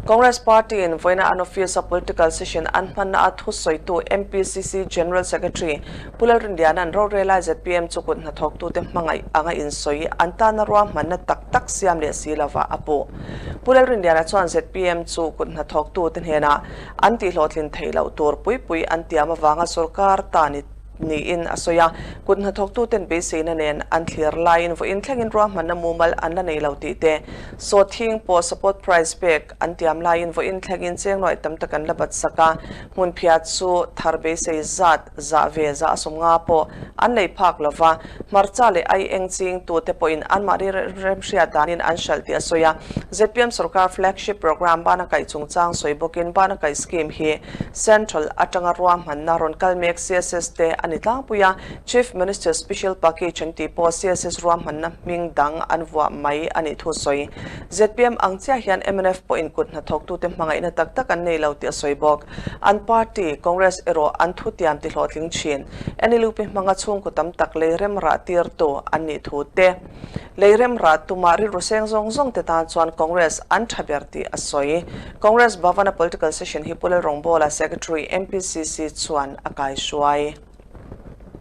Congress Party in vawiina an office a political session an hmanna a thusawitu MPCC General Secretary Pu Lalrinliana'n rorelai zpm chu kut hnathawktute hmangaih anga insawi an tana ruahmanna tak tak siam leh si lova a puh. Pu Lalrinliana chuan zpm chu kut hnathawktute hnenah an tihhlawhtlin theih loh tur pui pui an tiam avanga sorkar ta ni niin a sawi a, kut hnathawktuten beiseina nen an thlir laiin vawiin thlengin ruahmanna mumal an la nei lo tih te, sawthing pawh support price pek an tiam laiin vawiin thlengin chengnuaih tam tak an la bat sak a, hmunphiat chu thar beisei zat zah ve zah a sawmnga pawh an lei phak lo va, hmarcha leh ai eng chingtute pawhin anmahni remhriat danin an hralh tih a sawi a, zpm sorkar flagship programme bana kaih chungchang sawi bawkin bana kaih scheme hi Central atanga ruahmanna rawn kal mek CSS te a ni tlangpui a, Chief Minister Special Package an tih pawh CSS ruahmanna hming dang an vuah mai a nih thu sawi. Zpm ang chiah hian mnf pawhin kut hnathawktute hmangaihna tak tak an nei lo tih a sawi bawk. An party, Congress erawh an thutiam ti hlawhtling thin. NLUP hmanga chhungkaw tam tak lei rem rah tirtu an nih thu te, Lei rem rah tumah rilru seng zawng zawng te tan chuan Congress an tha ber tih a sawi. Congress Bhavana Political Session hi Pu Lalrawngbawla Secretary MPCC chuan a kaihruai.